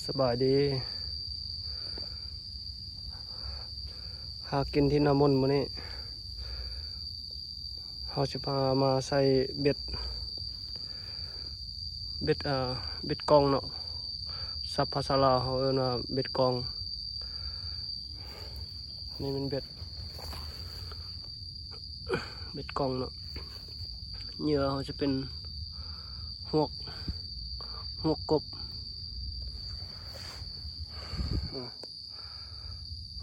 ສະບາຍດີ ຫາກິນທີ່ນາມົນມື້ນີ້ ເຮົາຊິພາມາໃສ່ເບັດ ເບັດ ເອີ ເບັດກ່ອງເນາະ ສັບພາສາລາວເຮົາເອີ້ນວ່າເບັດກ່ອງ. ນີ້ແມ່ນເບັດ ເບັດກ່ອງເນາະ ເຫຍື່ອເຮົາຈະເປັນຮວກ ຮວກກົບ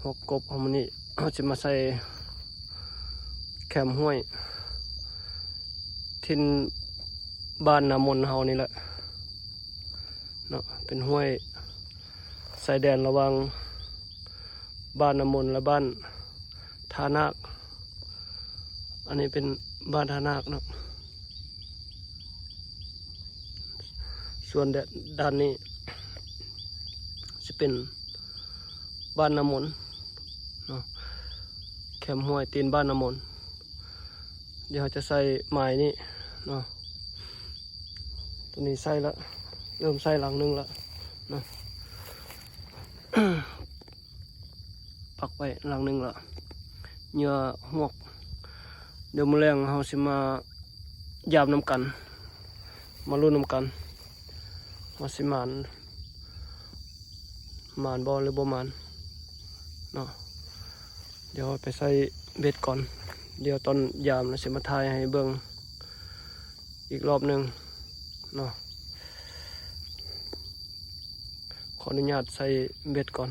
ຮວກກົບເຮົາມື້ນີ້ ເຮົາຈະມາໃສ່ແຄມຫ້ວຍ ຖິ່ນບ້ານນາມົນເຮົານີ້ແຫຼະເນາະ ເປັນຫ້ວຍຊາຍແດນລະຫວ່າງ ບ້ານນາມົນ ແລະ ບ້ານທ່ານາກ. ອັນນີ້ເປັນບ້ານທ່ານາກເນາະ ສ່ວນແດນດ້ານນີ້ຊິເປັນບ້ານນາມົນເນາະ ແຄມຫ້ວຍຕີນບ້ານນາມົນ. ດຽວເຮົາຈະໃສ່ໄມ້ນີ້ເນາະ ໂຕນີ້ໃສ່ລະ ເລີ່ມໃສ່ຫຼັງໜຶ່ງລະເນາະ ປັກໄວ້ຫຼັງໜຶ່ງລະ ເຫຍື່ອຮວກ. ດຽວມື້ແລງເຮົາຊິມາຢາມນຳກັນ ມາລຸ້ນນຳກັນວ່າຊິໝານ ໝານບໍ່ ຫຼື ບໍ່ໝານເນາະ. ດຽວໄປໃສ່ເບັດກ່ອນ ດຽວຕອນຢາມລະຊິມາຖ່າຍໃຫ້ເບິ່ງອີກລອບໜຶ່ງເນາະ. ຂໍອະນຸຍາດໃສ່ເບັດກ່ອນ.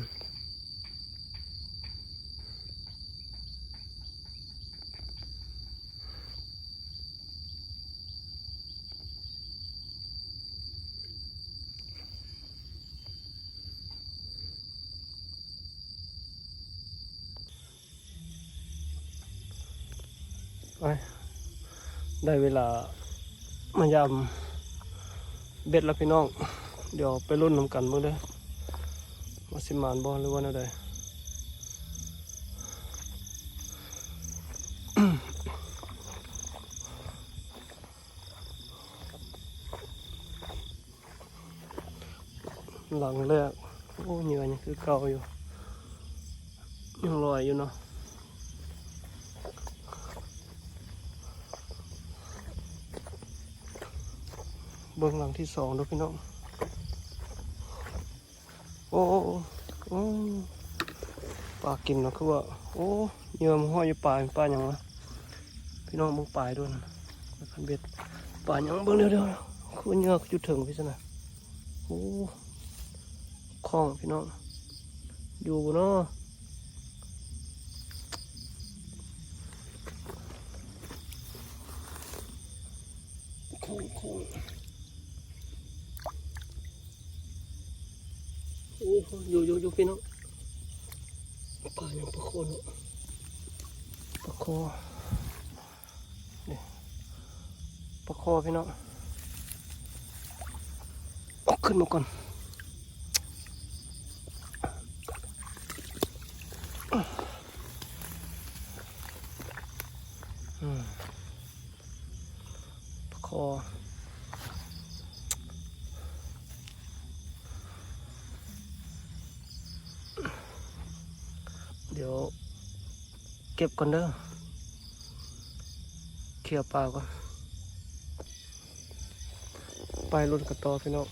ໄປ ໄດ້ເວລາມາຢາມເບັດລະພີ່ນ້ອງ. ດຽວໄປລຸ້ນນຳກັນເບິ່ງເດີ ວ່າຊິໝານບໍ່ ຫຼືວ່າແນວໃດ. ຫຼັງແລກ ໂອ້ ເຫຍື່ອຍັງຄືເກົ່າຢູ່ ຍັງລອຍຢູ່ເນາະ. ເບິ່ງຫຼັງທີສອງເດີພີ່ນ້ອງ. ໂອ້ ໂອ້ ໂອ້ ປາກິນເນາະ ຄືວ່າ ໂອ້ ເຫຍື່ອມັນຫ້ອຍຢູ່ປາຍ ປາຫຍັງວະ? ພີ່ນ້ອງເບິ່ງປາຍດ້ວຍນະ ຄັນເບັດ ປາຫຍັງ? ເບິ່ງ ດຽວໆ ຄືເຫຍື່ອຄືຢູ່ເທິງພີ້ຊັ້ນນະ. ໂອ້ ຂ້ອງພີ່ນ້ອງ ຢູ່ບໍ່ເນາະ? ໂອ້ ຢູ່ ຢູ່ ຢູ່ ພີ່ນ້ອງ. ປາຫຍັງ? ປາຄໍເນາະ ປາຄໍ ນີ້ ປາຄໍພີ່ນ້ອງ. ເອົາຂຶ້ນມາກ່ອນ. ອືມ ປາຄໍ ດຽວເກັບກ່ອນເດີ ເຄຍປາກ່ອນ. ໄປລຸ້ນກັນຕໍ່ພີ່ນ້ອງ.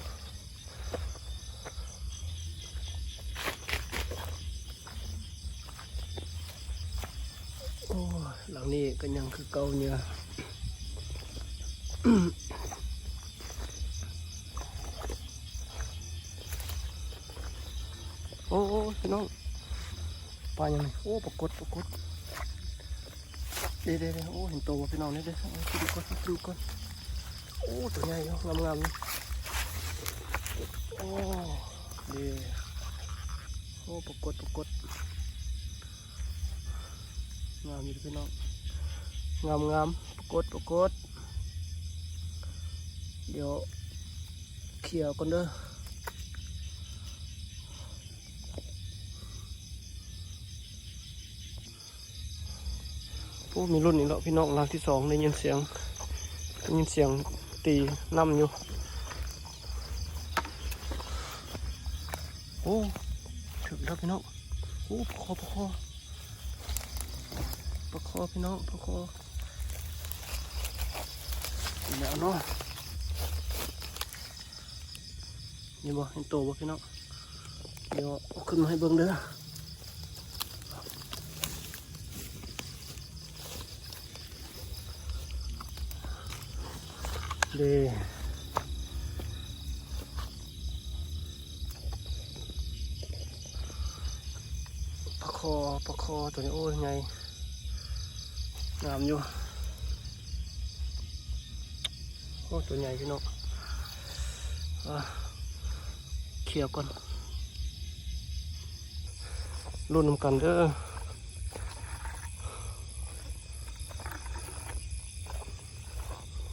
ໂອ້ຍ ຫຼັງນີ້ກໍຍັງຄືເກົ່າເຫຍື່ອ. ໂອ້ຍ ພີ່ນ້ອງ ປາຫຍັງນີ້? ໂອ້ ປາກົດ ປາກົດ. ເດ້ໆໆ ໂອ້ ເຫັນໂຕບໍ່ພີ່ນ້ອງ? ເດ້ໆ ເອົາຂຶ້ນກ່ອນ ຂຶ້ນກ່ອນ. ໂອ້ ໂຕໃຫຍ່ຢູ່ ງາມໆຢູ່. ໂອ້ ເດ້ ໂອ້ ປາກົດ ປາກົດ ງາມຢູ່ພີ່ນ້ອງ ງາມໆ. ປາກົດ ປາກົດ ດຽວເຄຍກ່ອນເດີ. ໂອ້ ມີລຸ້ນອີກແລ້ວພີ່ນ້ອງ. ຫຼັງທີສອງ ໄດ້ຍິນສຽງ ໄດ້ຍິນສຽງຕີນ້ຳຢູ່. ໂອ້ ຖືກແລ້ວພີ່ນ້ອງ. ໂອ້ ປາຄໍ່ ປາຄໍ່ ປາຄໍ່ພີ່ນ້ອງ ປາຄໍ່. ນີ້ແຫຼະເນາະ. ເຫັນບໍ່ ເຫັນໂຕບໍ່ພີ່ນ້ອງ? ດຽວເອົາຂຶ້ນມາໃຫ້ເບິ່ງເດີ. ເດ້ ປາຄໍ່ ປາຄໍ່ໂຕນີ້ ໂອ້ຍ ໃຫຍ່ ງາມຢູ່. ໂອ້ ໂຕໃຫຍ່ພີ່ນ້ອງ. ອ່າ ເຄ່ຍກ່ອນ ລຸ້ນນຳກັນເດີ.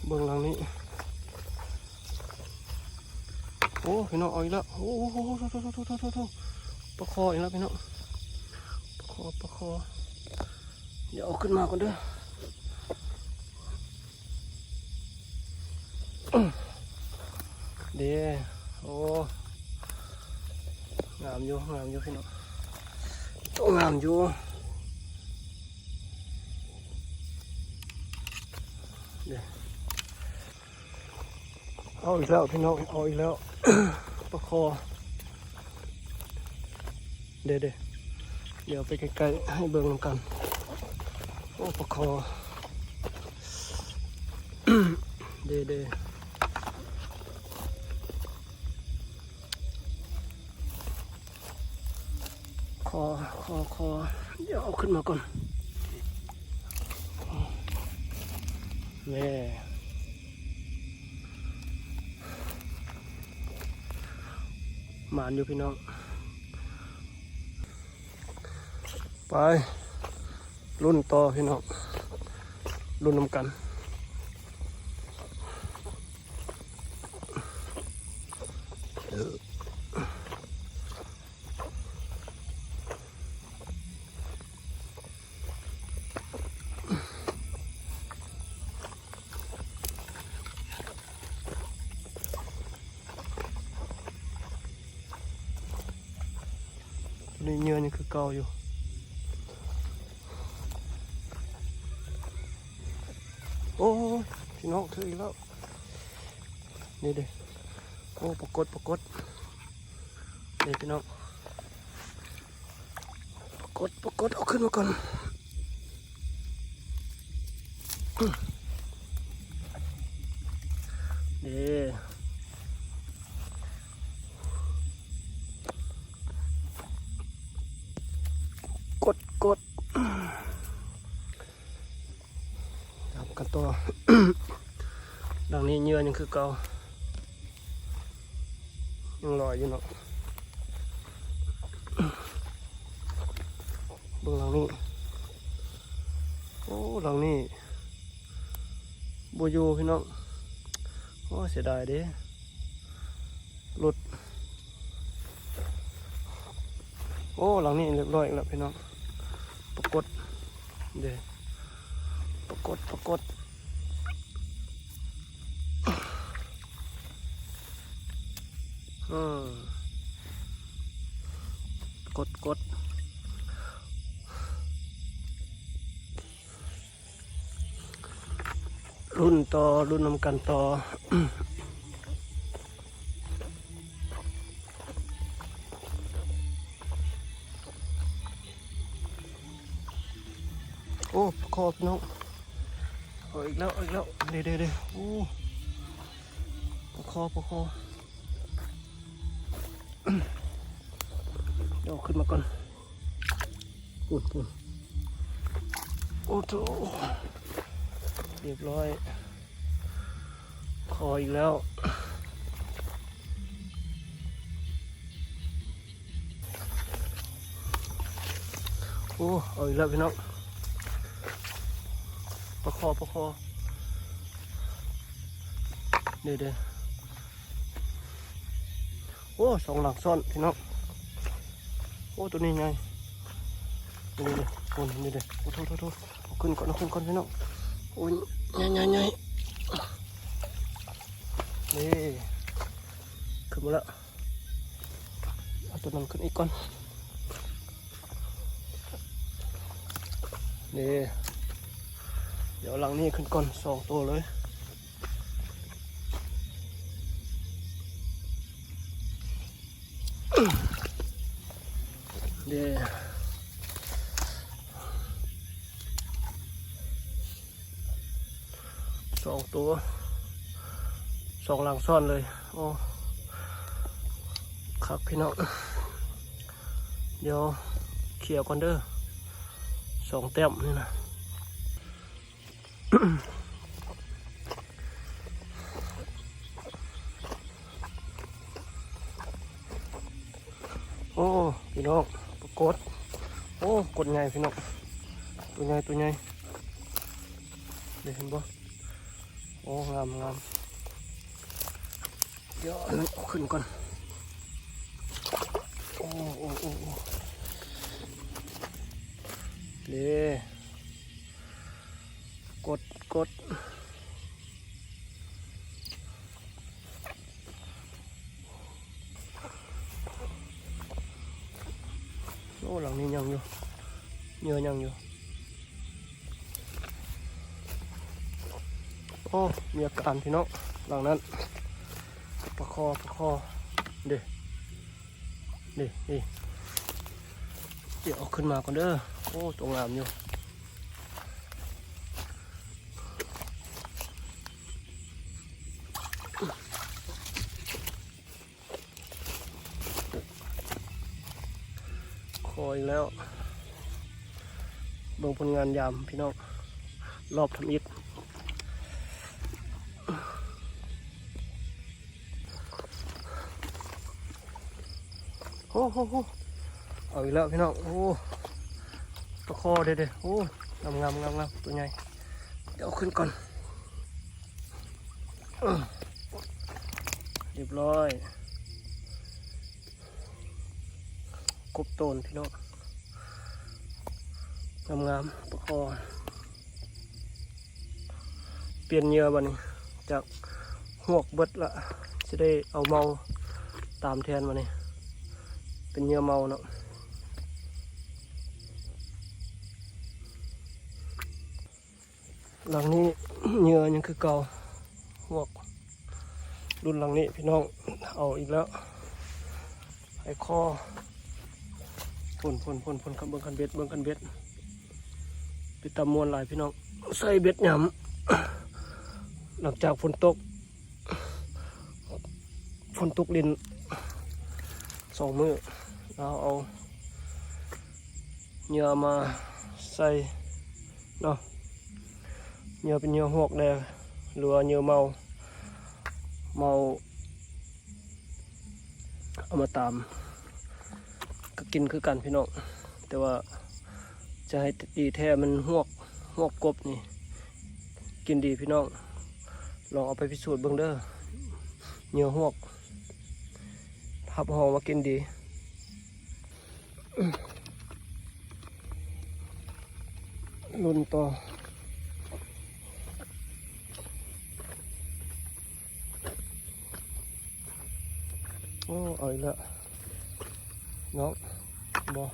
ເບິ່ງຫຼັງນີ້. ໂອ້ ພີ່ນ້ອງ ເອົາອີກແລ້ວ. ໂອ້ ໂອ້ ປາຄໍ່ອີກແລ້ວພີ່ນ້ອງ ປາຄໍ່ ປາຄໍ່. ດຽວເອົາຂຶ້ນມາກ່ອນເດີ. ເດ້ ໂອ້ ງາມຢູ່ ງາມຢູ່ພີ່ນ້ອງ ໂຕງາມຢູ່. ເດ້ ເອົາອີກແລ້ວພີ່ນ້ອງ ເອົາອີກແລ້ວ ປາຄໍ່. ເດ້ໆ ດຽວໄປໃກ້ໆ ໃຫ້ເບິ່ງນຳກັນ. ໂອ້ ປາຄໍ່ ເດ້ໆ ຄໍ່ ຄໍ່ ຄໍ່ ດຽວເອົາຂຶ້ນມາກ່ອນ. ແມ່ ໝານຢູ່ພີ່ນ້ອງ. ໄປ ລຸ້ນຕໍ່ພີ່ນ້ອງ ລຸ້ນນຳກັນ. ໂຕນີ້ເຫຍື່ອຍັງຄືເກົ່າຢູ່. ໂອ້ຍ ພີ່ນ້ອງ ຖືກອີກແລ້ວ. ນີ້ເດ້ ໂອ້ ປາກົດ ປາກົດ ນີ້ພີ່ນ້ອງ ປາກົດ ປາກົດ ເອົາຂຶ້ນມາກ່ອນ. ເດ້ ກົດ ກົດ ຕາມກັນຕໍ່. ຫຼັງນີ້ເຫຍື່ອຍັງຄືເກົ່າ ຍັງລອຍຢູ່ເນາະ. ເບິ່ງຫຼັງນີ້ ໂອ້ ຫຼັງນີ້ບໍ່ຢູ່ພີ່ນ້ອງ. ໂອ້ ເສຍດາຍເດ້ ຫຼຸດ. ໂອ້ ຫຼັງນີ້ຮຽບຮ້ອຍອີກແລ້ວພີ່ນ້ອງ. ປາກົດເດ້ ປາກົດ ປາກົດ. ເອີ ກົດ ກົດ. ລຸ້ນຕໍ່ ລຸ້ນນຳກັນຕໍ່. ໂອ້ ປາຄໍ່ພີ່ນ້ອງ ເອົາອີກແລ້ວ ເອົາອີກແລ້ວ ເດ້ໆໆ. ໂອ້ ປາຄໍ່ ປາຄໍ່ ເອົາຂຶ້ນມາກ່ອນ. ປຸ້ນ ປຸ້ນ ໂອ້ໂຫ ຮຽບຮ້ອຍ ຄໍ່ອີກແລ້ວ. ໂອ້ ເອົາອີກແລ້ວພີ່ນ້ອງ ປາຄໍ່ ປາຄໍ່ ເດ້ໆ. ໂອ້ ສອງຫຼັງຊ້ອນພີ່ນ້ອງ. ໂອ້ ໂຕນີ້ໃຫຍ່ ນີ້ເດ້ ໂອ້ ນີ້ເດ້. ໂອ້ ໂຖ ໂຖ ເອົາຂຶ້ນກ່ອນ ເອົາຂຶ້ນກ່ອນພີ່ນ້ອງ. ໂອ້ຍ ໃຫຍ່ໆໆ ນີ້ ຂຶ້ນມາແລ້ວ. ຕົວນັ້ນຂຶ້ນອີກກ່ອນ ນີ້ ດຽວຫຼັງນີ້ຂຶ້ນກ່ອນ ສອງໂຕເລີຍ ເດ້ ສອງໂຕ ສອງຫຼັງຊ້ອນເລີຍ ໂອ້ ຄັກພີ່ນ້ອງ ດຽວເຄຍກ່ອນເດີ ສອງແຕ້ມນີ້ນະ. ໂອ້ ພີ່ນ້ອງ ປາກົດ ໂອ້ ກົດໃຫຍ່ພີ່ນ້ອງ ຕົວໃຫຍ່ ຕົວໃຫຍ່ ເດ້ ເຫັນບໍ່? ໂອ້ ງາມ ງາມ ດຽວເອົາຂຶ້ນກ່ອນ ໂອ້ ໂອ້ ໂອ້ ໂອ້ ເດ້ ກົດ ກົດ ໂອ້ ຫຼັງນີ້ຍັງຢູ່ ເຫຍື່ອຍັງຢູ່ ໂອ້ ມີອາການພີ່ນ້ອງ ຫຼັງນັ້ນ ປາຄໍ່ ປາຄໍ່ ເດ້ ນີ້ ນີ້ ດຽວເອົາຂຶ້ນມາກ່ອນເດີ ໂອ້ ໂຕງາມຢູ່ ຄໍ່ອີກແລ້ວ ເບິ່ງຜົນງານຍາມພີ່ນ້ອງ ລອບທຳອິດ ໂອ້ໂຫ ເອົາອີກແລ້ວພີ່ນ້ອງ ໂອ້ ປາຄໍ່ເດ້ ໂອ້ ງາມໆໆໆ ຕົວໃຫຍ່ ດຽວເອົາຂຶ້ນກ່ອນ ຮຽບຮ້ອຍ ກົບໂຕນພີ່ນ້ອງ ງາມໆ ປາຄໍ່ ປ່ຽນເຫຍື່ອບັດນີ້ ຈາກຮວກເບິດລະ ຊິໄດ້ເອົາເມົາຕາມແທນບັດນີ້ ເປັນເຫຍື່ອເມົາເນາະ. ຫຼັງນີ້ເຫຍື່ອຍັງຄືເກົ່າ ຮວກ ລຸ້ນຫຼັງນີ້ພີ່ນ້ອງ ເອົາອີກແລ້ວ ໄອ້ຄໍ່ ພຸ້ນໆໆໆ ເບິ່ງຄັນເບັດ ເບິ່ງຄັນເບັດ ເປັນຕາມ່ວນຫຼາຍພີ່ນ້ອງ ໃສ່ເບັດຍາມ ຫຼັງຈາກຝົນຕົກ ຝົນຕົກລິນສອງມື້ ລາວເອົາເຫຍື່ອມາໃສ່ເນາະ ເຫຍື່ອເປັນເຫຍື່ອຮວກແດ່ ຫຼືວ່າເຫຍື່ອເມົາ ເມົາ ເອົາມາຕາມ ກໍກິນຄືກັນພີ່ນ້ອງ ແຕ່ວ່າຈະໃຫ້ດີແທ້ແມ່ນຮວກ ຮວກກົບນີ້ ກິນດີພີ່ນ້ອງ ລອງເອົາໄປພິສູດເບິ່ງເດີ ເຫຍື່ອຮວກ ຮັບຮອງວ່າກິນດີ ລຸ້ນຕໍ່ ໂອ້ ເອົາອີກແລ້ວເນາະ ບໍ່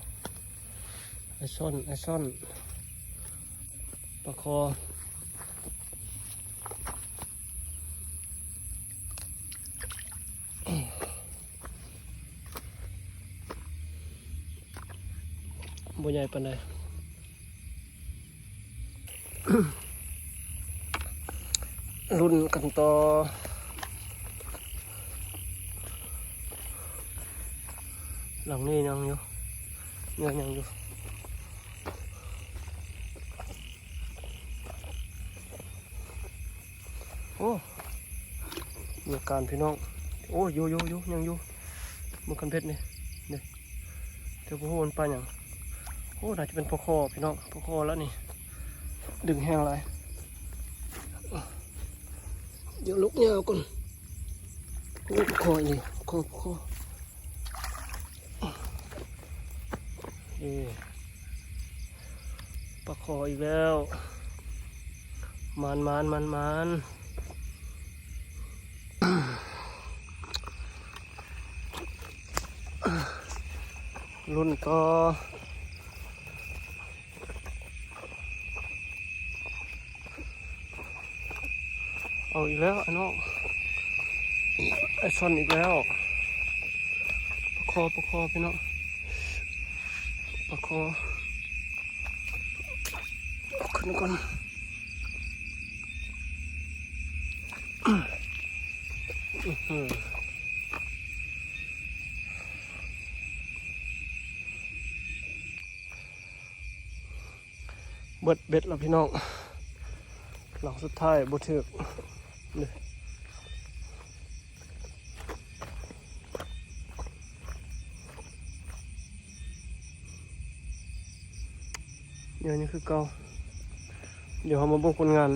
ໄອ້ຊ່ອນ ໄອ້ຊ່ອນ ປາຄໍ່ ບໍ່ໃຫຍ່ປານໃດ ລຸ້ນກັນຕໍ່ ຫຼັງນີ້ຍັງຢູ່ ເຫຍື່ອຍັງຢູ່ ໂອ້ ມີອາການພີ່ນ້ອງ ໂອ້ ຢູ່ ຢູ່ ຢູ່ ຍັງຢູ່ ເບິ່ງຄັນເບັດນີ້ ນີ້ ແຕ່ບໍ່ຮູ້ມັນປາຫຍັງ ໂອ້ ໜ້າຈະເປັນປາຄໍ່ພີ່ນ້ອງ ປາຄໍ່ລະນີ້ ດຶງແຮງຫຼາຍ ດຽວລຸກຍາວກ່ອນ ໂອ້ ປາຄໍ່ອີກ ປາຄໍ່ ປາຄໍ່ ເອີ ປາຄໍ່ອີກແລ້ວ ໝານໆໆໆ. ລຸ້ນຕໍ່. ເອົາອີກແລ້ວອ້າຍນ້ອງ, ອ້າຍຊ່ອນອີກແລ້ວ. ປາຄໍ່ ປາຄໍ່ພີ່ນ້ອງ, ປາຄໍ່. ເອົາຂຶ້ນກ່ອນ. ອື້ຫື ເບິດເບັດແລ້ວພີ່ນ້ອງ, ຫຼັງສຸດທ້າຍບໍ່ຖືກເດ້. ເຫຍື່ອຍັງຄືເກົ່າ. ດຽວເຮົາມາເບິ່ງຜົນງານ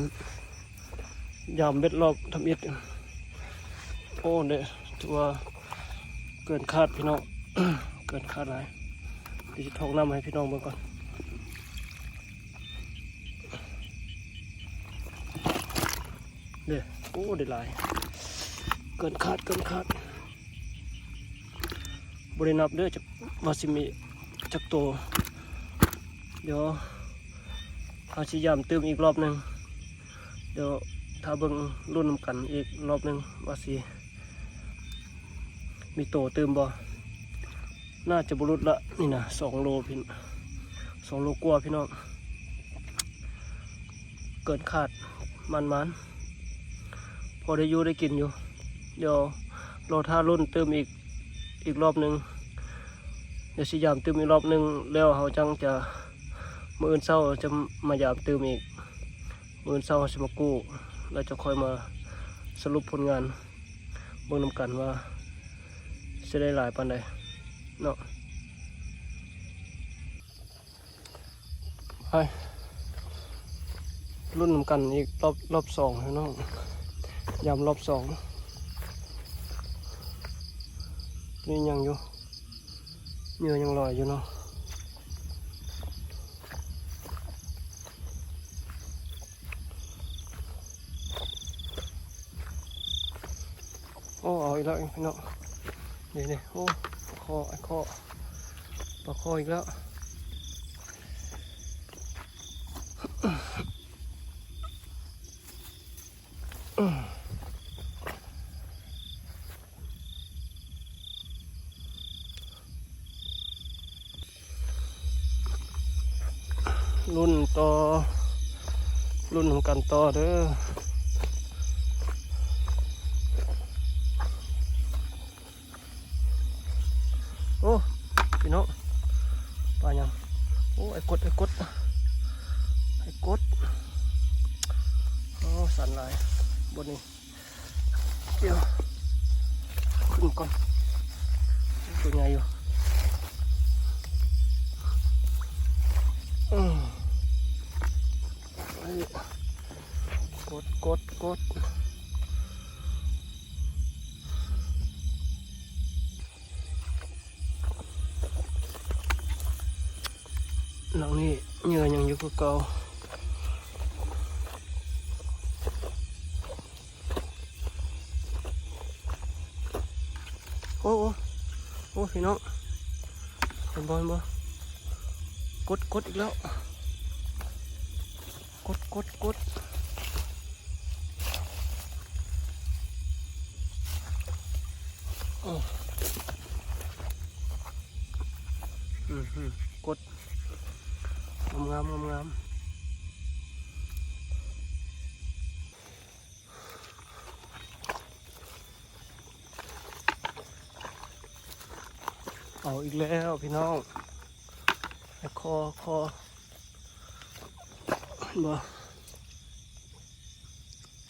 ຢາມເບັດລອບທຳອິດ. ໂອ້ ເດ້ ຖືວ່າເກີນຄາດພີ່ນ້ອງ, ເກີນຄາດຫຼາຍ. ດຽວຊິຖອກນ້ຳໃຫ້ພີ່ນ້ອງເບິ່ງກ່ອນເດ້. ໂອ້ ໄດ້ຫຼາຍ, ເກີນຄາດ ເກີນຄາດ. ບໍ່ໄດ້ນັບເດີ ຈັກວ່າຊິມີຈັກໂຕ. ດຽວເຮົາຊິຢາມຕື່ມອີກລອບໜຶ່ງ. ດຽວຖ້າເບິ່ງ ລຸ້ນນຳກັນອີກລອບໜຶ່ງວ່າຊິມີໂຕຕື່ມບໍ່. ໜ້າຈະບໍ່ຫຼຸດລະ ນີ້ນະ ສອງໂລພີ່ ສອງໂລກວ່າພີ່ນ້ອງ. ເກີນຄາດ ໝານໆ ພໍໄດ້ຢູ່ໄດ້ກິນຢູ່. ດຽວລໍຖ້າລຸ້ນຕື່ມອີກ ອີກລອບໜຶ່ງ. ດຽວຊິຢາມຕື່ມອີກລອບໜຶ່ງ ແລ້ວເຮົາຈັ່ງຈະ ມື້ອື່ນເຊົ້າຈະມາຢາມຕື່ມອີກ. ມື້ອື່ນເຊົ້າເຮົາຊິມາກູ້ ແລ້ວຈະຄ່ອຍມາສະຫຼຸບຜົນງານ ເບິ່ງນຳກັນວ່າຊິໄດ້ຫຼາຍປານໃດເນາະ. ໄປ ລຸ້ນນຳກັນອີກລອບ ລອບສອງພີ່ນ້ອງ, ຢາມລອບສອງ. ນີ້ຍັງຢູ່ ເຫຍື່ອຍັງລອຍຢູ່ເນາະ. ໂອ້ ເອົາອີກແລ້ວພີ່ນ້ອງ, ນີ້ໆ. ໂອ້ ປາຄໍ່ ປາຄໍ່ ປາຄໍ່ອີກແລ້ວ. ລຸ້ນຕໍ່ ລຸ້ນນຳກັນຕໍ່ເດີ. ໂອ້ ພີ່ນ້ອງ ປາຫຍັງ? ໂອ້ ໄອ້ກົດ ໄອ້ກົດ ໄອ້ກົດ. ໂອ້ ສັ່ນຫຼາຍບ່ອນນີ້. ດຽວຂຶ້ນກ່ອນ, ຕົວໃຫຍ່ຢູ່. ອືມ ກົດ ກົດ ກົດ. ຫຼັງນີ້ເຫຍື່ອຍັງຢູ່ຄືເກົ່າ. ໂອ້ ໂອ້ ໂອ້ ພີ່ນ້ອງ ເຫັນບໍ່ ເຫັນບໍ່? ກົດ ກົດອີກແລ້ວ. ກົດ ກົດ ກົດ. ໂອ້ ອື ກົດ ງາມໆ ງາມໆ. ເອົາອີກແລ້ວພີ່ນ້ອງ, ໄອ້ຄໍ່ ຄໍ່ ເຫັນບໍ່?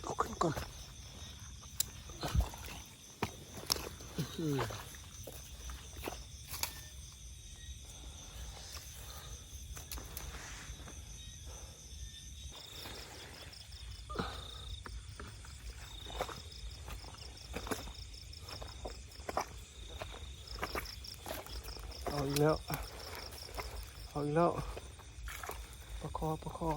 ເອົາຂຶ້ນກ່ອນ. ອືມ ເອົາອີກແລ້ວ ເອົາອີກແລ້ວ. ປາຄໍ່ ປາຄໍ່.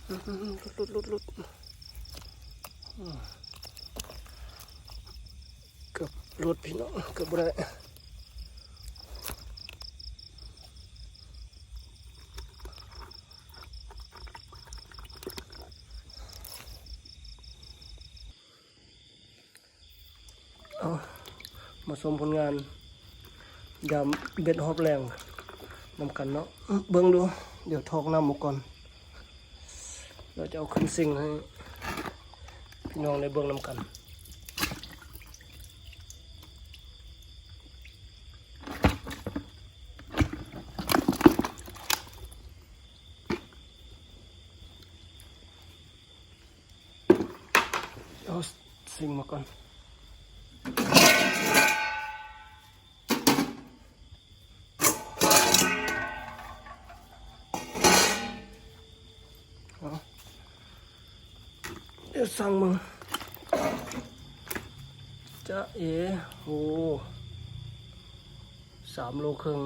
ຫຼຸດ ຫຼຸດ ຫຼຸດ ຫຼຸດ. ເກືອບຫຼຸດພີ່ນ້ອງ ເກືອບບໍ່ໄດ້. ເອົາ ມາຊົມຜົນງານ ຢາມເບັດຮອບແລງນຳກັນເນາະ. ເບິ່ງດູ ດຽວຖອກນ້ຳອອກກ່ອນ ແລ້ວຈະເອົາຂຶ້ນຊິງໃຫ້ພີ່ນ້ອງໄດ້ເບິ່ງນຳກັນ. ເອົາຊິງມາກ່ອນ. ເອົາ ດຽວຊັ່ງເບິ່ງ ຈະເອ ໂອ້ ສາມໂລເຄິ່ງ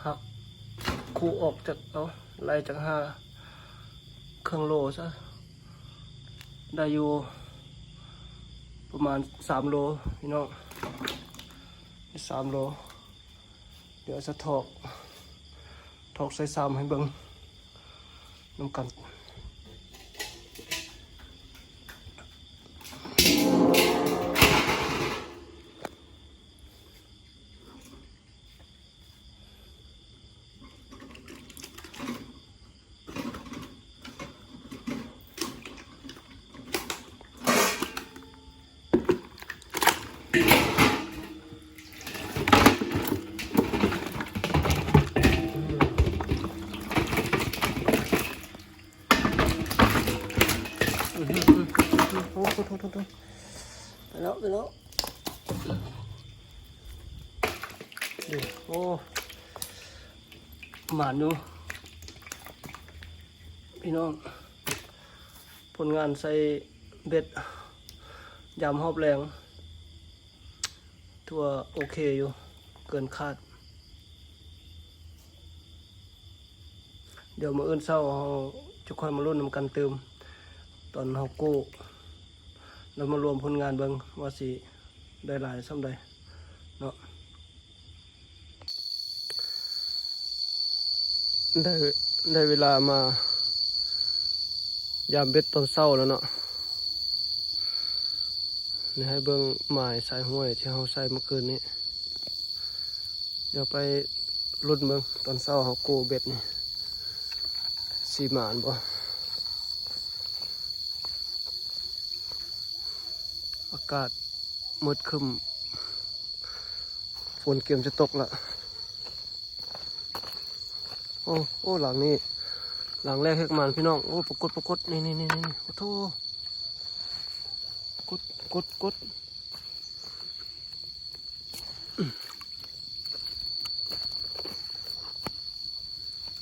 ຫັກຄູ່ອອກຈາກ ເອົາ ໄລ່ຈາກຫ້າ ເຄິ່ງໂລຊະ ໄດ້ຢູ່ປະມານສາມໂລພີ່ນ້ອງ ສາມໂລ. ດຽວຈະຖອກ ຖອກໃສ່ຊາມໃຫ້ເບິ່ງນຳກັນ. ໂອ້ ໂອ້ ໂອ້ ໄປແລ້ວ ໄປແລ້ວ. ໂອ້ ໝານຢູ່ພີ່ນ້ອງ ຜົນງານໃສ່ເບັດ ຢາມຮອບແລງ ຖືວ່າໂອເຄຢູ່ ເກີນຄາດ. ດຽວມື້ອື່ນເຊົ້າເຮົາຈະຄ່ອຍມາລຸ້ນນຳກັນຕື່ມ ຕອນເຮົາກູ້ ແລ້ວມາລວມຜົນງານເບິ່ງວ່າຊິໄດ້ຫຼາຍສ່ຳໃດເນາະ. ໄດ້ ໄດ້ເວລາມາຢາມເບັດຕອນເຊົ້າແລ້ວເນາະ. ນີ້ໃຫ້ເບິ່ງໝາຍສາຍຫ້ວຍທີ່ເຮົາໃສ່ເມື່ອຄືນນີ້. ດຽວໄປລຸ້ນເບິ່ງຕອນເຊົ້າເຮົາກູ້ເບັດນີ້ ຊິໝານບໍ່. ອາກາດມືດຄຶ້ມ ຝົນກຽມຈະຕົກລະ. ໂອ້ ໂອ້ ຫຼັງນີ້ ຫຼັງແລກແຮກໝານພີ່ນ້ອງ. ໂອ້ ປາກົດ ປາກົດ ນີ້ໆໆໆ ໂອ້ໂທ ກົດ ກົດ ກົດ.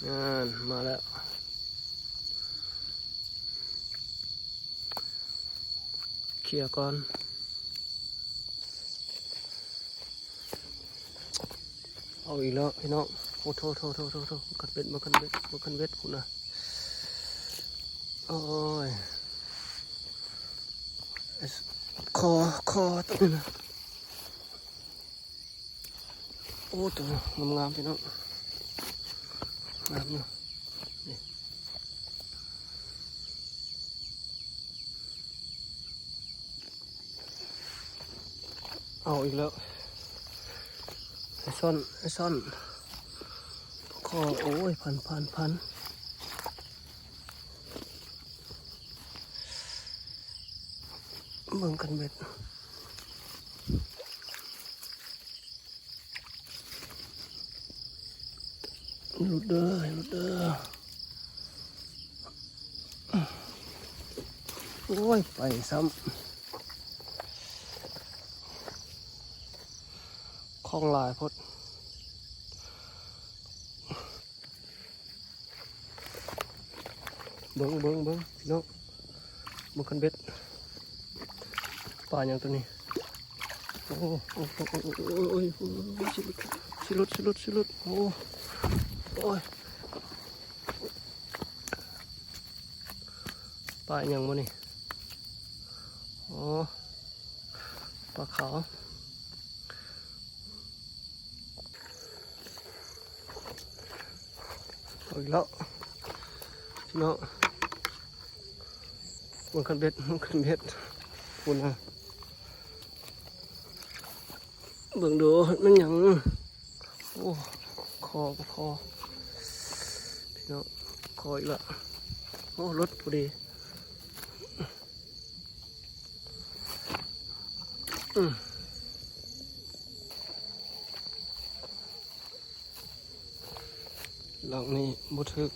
ນັ້ນ ມາແລ້ວ ເຄຍກ່ອນ. ເອົາອີກແລ້ວພີ່ນ້ອງ. ໂອ້ໂທ ໂທ ໂທ ໂທ ໂທ ບໍ່ຄັນເບັດ ບໍ່ຄັນເບັດ ບໍ່ຄັນເບັດພຸ້ນນະ. ໂອ້ຍ ຂໍ ຂໍຕົວນີ້ນະ. ໂອ້ ຕົວງາມໆ ພີ່ນ້ອງ ງາມຢູ່. ນີ້ ເອົາອີກແລ້ວ ໄປຊ່ອນ ໄປຊ່ອນ. ຂໍ ໂອ້ຍ ພັນ ພັນ ພັນ. ເບິ່ງກັນເບັດ ຫຼຸດເດີ ຫຼຸດເດີ. ໂອ້ຍ ໄປຊ້ຳ ຂອງຫຼາຍໂພດ. ເບິ່ງ ເບິ່ງ ເບິ່ງ ພີ່ນ້ອງ ເບິ່ງຄັນເບັດ ປາຫຍັງຕົວນີ້. ໂອ້ ໂອ້ ໂອ້ ໂອ້ ໂອ້ຍ ຊິຫຼຸດ ຊິຫຼຸດ ຊິຫຼຸດ ຊິຫຼຸດ. ໂອ້ ໂອ້ຍ ປາຫຍັງບໍ່ນີ້? ໂອ້ ປາຂາວ ເອົາອີກແລ້ວພີ່ນ້ອງ. ມັນຄັນເບັດ ມັນຄັນເບັດ ພຸ້ນນະ ເບິ່ງດູ ມັນຫຍັງ? ໂອ້ ຄໍ ຄໍ ພີ່ນ້ອງ ຄໍອີກລະ. ໂອ້ ຫຼຸດພໍດີ. ອືມ ຫຼັງນີ້ບໍ່ຖືກ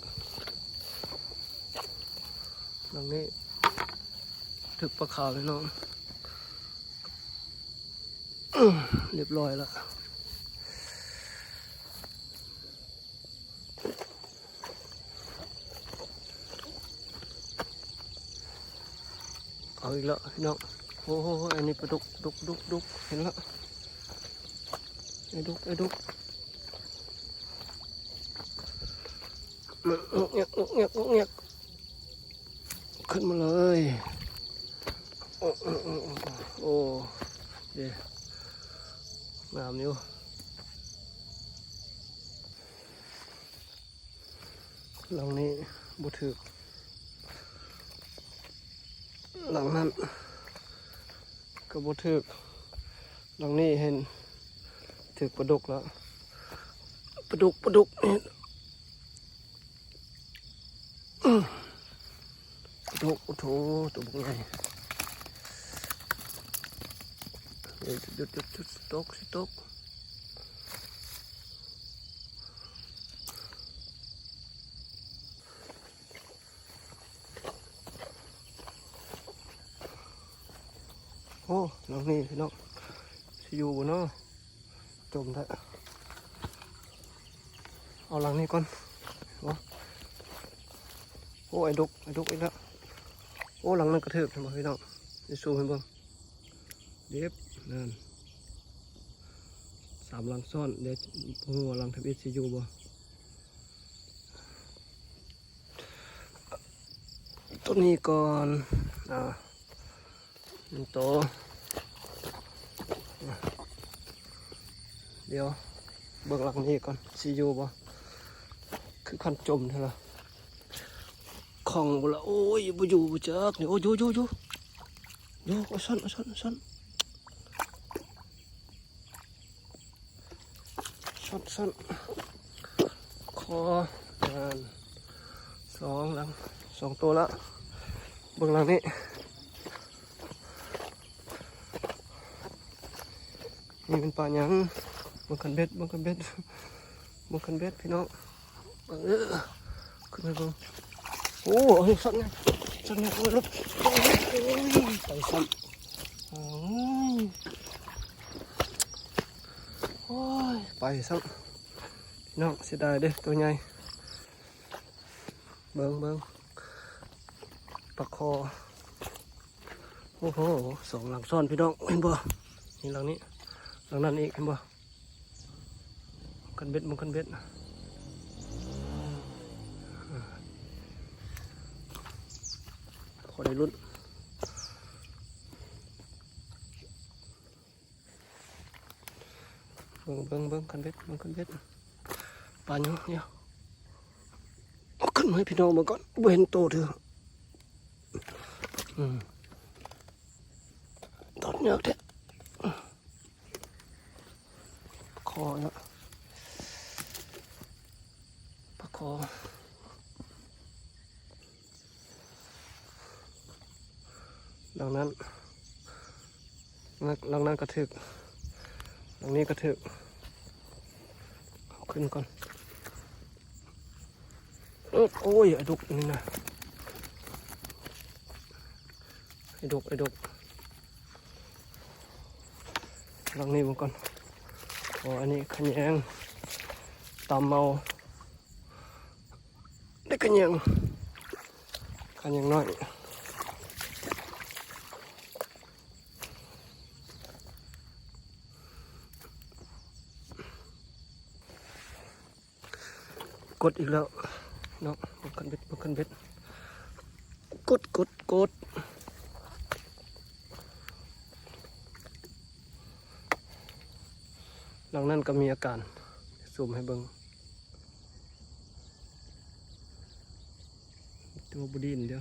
ຫຼັງນີ້ຖືກປາຂາວແນ່ນອນ. ອືມ ຮຽບຮ້ອຍລະ. ເອົາອີກແລ້ວພີ່ນ້ອງ. ໂອ້ໂຫ ອັນນີ້ປາດຸກ ດຸກ ດຸກ ດຸກ ເຫັນລະ ໄອ້ດຸກ ໄອ້ດຸກ ງອກແງກ ງອກແງກ ງອກແງກ ຂຶ້ນມາເລີຍ. ໂອ້ ໂອ້ ເດ້ ງາມຢູ່. ຫຼັງນີ້ບໍ່ຖືກ ຫຼັງນັ້ນກໍບໍ່ຖືກ. ຫຼັງນີ້ເຫັນຖືກປາດຸກລະ ປາດຸກ ປາດຸກ ເຫັນ ປາດຸກ. ໂອ້ໂຫ ໂຕບັກໃຫຍ່. ເອີ ຢຸດ ຢຸດ ຢຸດ ຕກ ຊິຕົກ. ໂອ້ ຫຼັງນີ້ພີ່ນ້ອງ ຊິຢູ່ບໍ່ເນາະ? ຈົມແທ້. ເອົາຫຼັງນີ້ກ່ອນ. ໂອ້ ໂອ້ ໄອ້ດົກ ໄອ້ດົກອີກແລ້ວ. ໂອ້ ຫຼັງນັ້ນກະຖືກ ເຫັນບໍ່ພີ່ນ້ອງ? ຊິຊູມໃຫ້ເບິ່ງ. ເດັບ ນັ້ນ ສາມຫຼັງຊ້ອນ. ດຽວບໍ່ຮູ້ວ່າຫຼັງທຳອິດຊິຢູ່ບໍ່. ຕົວນີ້ກ່ອນ ອາ ໜຶ່ງໂຕ. ດຽວເບິ່ງຫຼັງນີ້ກ່ອນ ຊິຢູ່ບໍ່? ຄືຄັນຈົມແທ້ລະ. ຂອງບໍ່ລະ ໂອ້ຍ ບໍ່ຢູ່ບໍ່ຈັກນີ້. ໂອ້ ຢູ່ ຢູ່ ຢູ່ ຢູ່. ເອົາຊ້ອນ ເອົາຊ້ອນ ເອົາຊ້ອນ. ຊ້ອນ ຊ້ອນ ຂໍ ນັ້ນ ສອງຫຼັງ ສອງໂຕລະ. ເບິ່ງຫຼັງນີ້ ນີ້ແມ່ນປາຫຍັງ? ເບິ່ງຄັນເບັດ ເບິ່ງຄັນເບັດ ເບິ່ງຄັນເບັດ ພີ່ນ້ອງ. ເອີ ຂຶ້ນໄປເບິ່ງ. ໂອ້ ເອົາຊ້ອນແນ່ ຊ້ອນແນ່. ໂອ້ຍ ຫຼົບ ໂອ້ຍ ໄປຊ້ຳ. ໂອ້ຍ ໂອ້ຍ ໄປຊ້ຳ ພີ່ນ້ອງ. ເສຍດາຍເດ້ ໂຕໃຫຍ່. ເບິ່ງ ເບິ່ງ ປາຄໍ່. ໂອ້ໂຫ ສອງຫຼັງຊ້ອນ ພີ່ນ້ອງ ເຫັນບໍ່? ນີ້ຫຼັງນີ້ ຫຼັງນັ້ນອີກ ເຫັນບໍ່? ຄັນເບັດ ມັນຄັນເບັດ ພໍໄດ້ລຸ້ນ. ເບິ່ງ ເບິ່ງ ເບິ່ງຄັນເບັດ ເບິ່ງຄັນເບັດ. ປາຫຍັງ? ດຽວ ເອົາຂຶ້ນມາໃຫ້ພີ່ນ້ອງເບິ່ງກ່ອນ ບໍ່ເຫັນໂຕເທື່ອ. ອືມ ຕອນຍາກແທ້. ປາຄໍ່ເນາະ ປາຄໍ່. ຫຼັງນັ້ນ ຫຼັງນັ້ນກະຖືກ ຫຼັງນີ້ກະຖືກ. ເອົາຂຶ້ນກ່ອນ. ໂອ້ຍ ໄອ້ດົກນີ້ນະ ໄອ້ດົກ ໄອ້ດົກ. ຫຼັງນີ້ເບິ່ງກ່ອນ. ອໍ ອັນນີ້ຂະແຍງ ຕຳເອົາ ໄດ້ຂະແຍງ ຂະແຍງນ້ອຍ. ກົດອີກແລ້ວເນາະ ເບິ່ງຄັນເບັດ ເບິ່ງຄັນເບັດ. ກົດ ກົດ ກົດ. ຫຼັງນັ້ນກໍມີອາການ ຊູມໃຫ້ເບິ່ງ ແຕ່ວ່າບໍ່ໄດ້ຍິນເດີ. ດ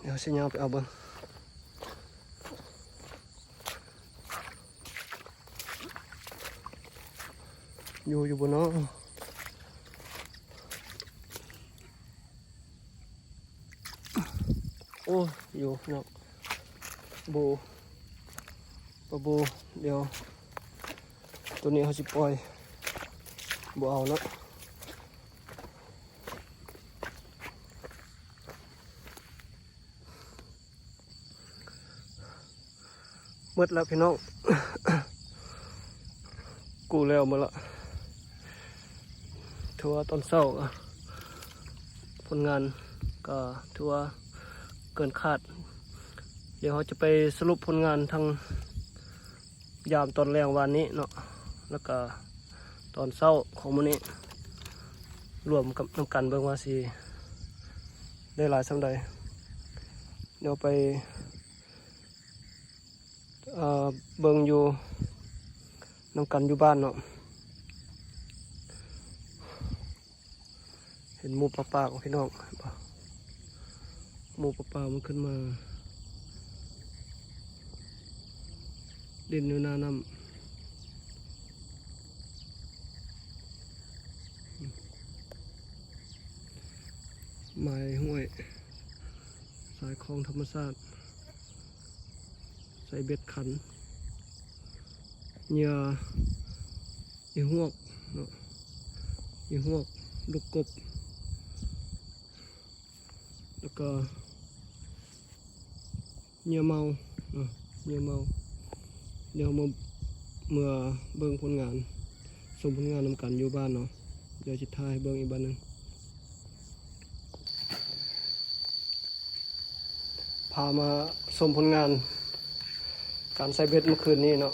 ຽວຊິຍ່າງໄປເອົາເບິ່ງ ຢູ່ ຢູ່ບໍ່ເນາະ? ໂອ້ ຢູ່ເນາະ ໂບ ປາໂບ. ດຽວໂຕນີ້ເຮົາຊິປ່ອຍ ບໍ່ເອົາເນາະ. ໝົດແລ້ວພີ່ນ້ອງ ກູ້ແລ້ວໝົດລະ. ຖືວ່າຕອນເຊົ້າຜົນງານກໍຖືວ່າເກີນຄາດ. ດຽວເຮົາຈະໄປສະຫຼຸບຜົນງານທາງ ຍາມຕອນແລງວານນີ້ເນາະ ແລ້ວກະຕອນເຊົ້າຂອງມື້ນີ້ ລວມກັບນຳກັນເບິ່ງວ່າຊິໄດ້ຫຼາຍສ່ຳໃດ. ດຽວໄປ ເອີ ເບິ່ງຢູ່ນຳກັນຢູ່ບ້ານເນາະ. ເຫັນໝູປາປາຂອງພີ່ນ້ອງ ເຫັນບໍ່? ໝູປາປາມັນຂຶ້ນມາຫຼິ້ນຢູ່ໜ້ານ້ຳ. ໝາຍຫ້ວຍ ສາຍຄອງທຳມະຊາດ ໃສ່ເບັດຂັນ ເຫຍື່ອອີຫວກເນາະ ອີຫວກ ລູກກົບ ແລ້ວກໍເຫຍື່ອເມົາເນາະ ເຫຍື່ອເມົາ. ດຽວເຮົາມາ ເມືອເບິ່ງຜົນງານ ຊົມຜົນງານນຳກັນຢູ່ບ້ານເນາະ. ດຽວຊິຖ່າຍໃຫ້ເບິ່ງອີກບາດໜຶ່ງ. ພາມາຊົມຜົນງານການໃສ່ເບັດມື້ຄືນນີ້ເນາະ.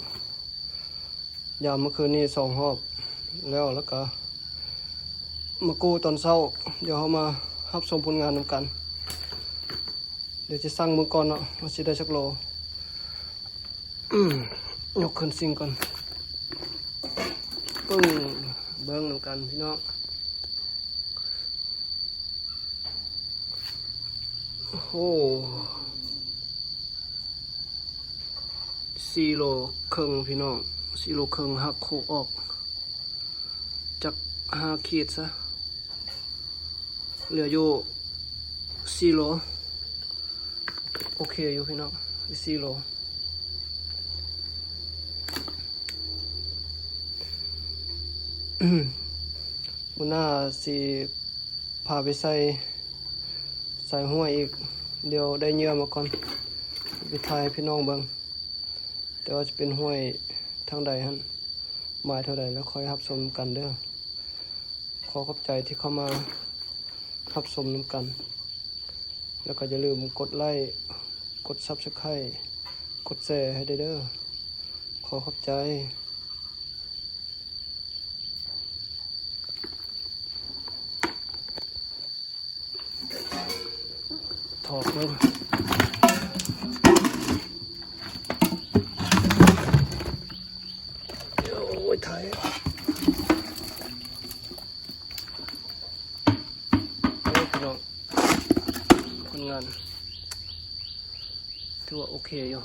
ຍາມມື້ຄືນນີ້ສອງຮອບແລ້ວ ແລ້ວກະມາກູ້ຕອນເຊົ້າ. ດຽວເຮົາມາຮັບຊົມຜົນງານນຳກັນ. ດຽວຈະຊັ່ງເບິ່ງກ່ອນເນາະ ວ່າຊິໄດ້ຈັກໂລ. ຍົກຂຶ້ນຊິງກ່ອນ. ປຶ້ງ ເບິ່ງນຳກັນພີ່ນ້ອງ. ໂອ້ ສີ່ໂລເຄິ່ງພີ່ນ້ອງ ສີ່ໂລເຄິ່ງ. ຫັກໂຄກອອກຈັກຫ້າຂີດຊະ ເຫຼືອຢູ່ສີ່ໂລ. ໂອເຄຢູ່ພີ່ນ້ອງ ສີ່ໂລ. ມື້ໜ້າຊິພາໄປໃສ່ ໃສ່ຫ້ວຍອີກ. ດຽວໄດ້ເຫຍື່ອມາກ່ອນ ໄປຖ່າຍໃຫ້ພີ່ນ້ອງເບິ່ງ. ແຕ່ວ່າຈະເປັນຫ້ວຍທາງໃດຫັ້ນ ໝາຍເທົ່າໃດ ແລ້ວຄ່ອຍຮັບຊົມນຳກັນເດີ. ຂໍຂອບໃຈທີ່ເຂົ້າມາຮັບຊົມນຳກັນ ແລ້ວກໍຢ່າລືມກົດໄລ້ ກົດຊັບສະໄຄ ກົດແຊໃຫ້ໄດ້ເດີ. ຂໍຂອບໃຈ. ຖອກເບິ່ງ ໂອ້ຍ ຖ່າຍ ໂອ້ຍ ພີ່ນ້ອງ ຜົນງານຖືວ່າໂອເຄຢູ່.